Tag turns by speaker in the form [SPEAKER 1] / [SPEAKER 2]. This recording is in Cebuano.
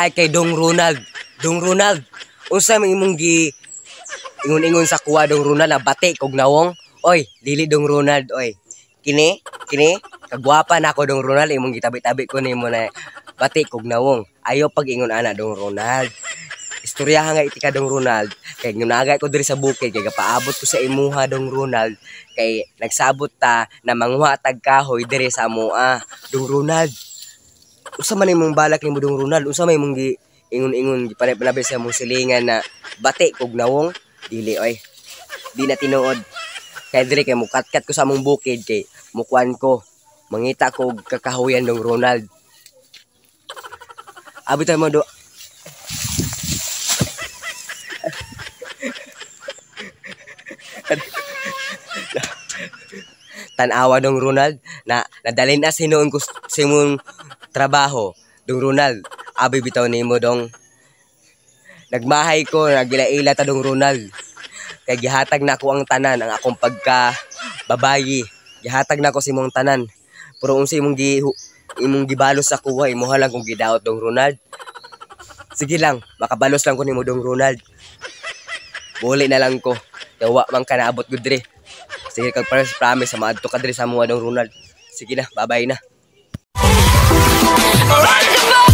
[SPEAKER 1] Naay kay Dong Ronald. Dong Ronald, unsa may imong gi ingon-ingon sa kuha, Dong Ronald, na bati kog nawong? Oy, dili, Dong Ronald, oy. Kini, kini, kagwapa na ako, Dong Ronald, imong gitabi-tabi ko nimo na bati kog nawong. Ayo pag ingon ana, Dong Ronald. Istoryahan nga iti ka, Dong Ronald, kay ngunagay ko diri sa bukid kay gapaabot ko sa imuha, Dong Ronald, kay nagsabot ta na manguha tag kahoy diri sa amoa. Dong Ronald, usa man imong balak nimo, Dong Ronald? Unsa may imong gi ingon-ingon, gipanay-panabay sa imong silingan na bati kog nawong? Dili oy. Di na tinuod. Kay diri kay mukatkat ko sa among bukid kay mukuan ko. Mangita ko og kakahuyan, Dong Ronald. Abi tayo mo do. Tanawa, Dong Ronald, na nadalhin na sinuon ko sa imong trabaho. Dong Ronald, abi bitaw nimo, dong. Nagmahay ko, nagila-ila ta, Dong Ronald. Kay gihatag na ako ang tanan, ang akong pagka babayi. Gihatag na ako sa imong tanan. Pero unsa imong gibalos sa kuha, imuha lang kong gidaot, Dong Ronald. Sige lang, makabalos lang ko nimo, Dong Ronald. Buli na lang ko. Kay wa man ka naabot gud diri. Sige kag promise, promise sa maadto ka diri sa amoa, Dong Ronald. Sige na, bye-bye na.
[SPEAKER 2] Alright.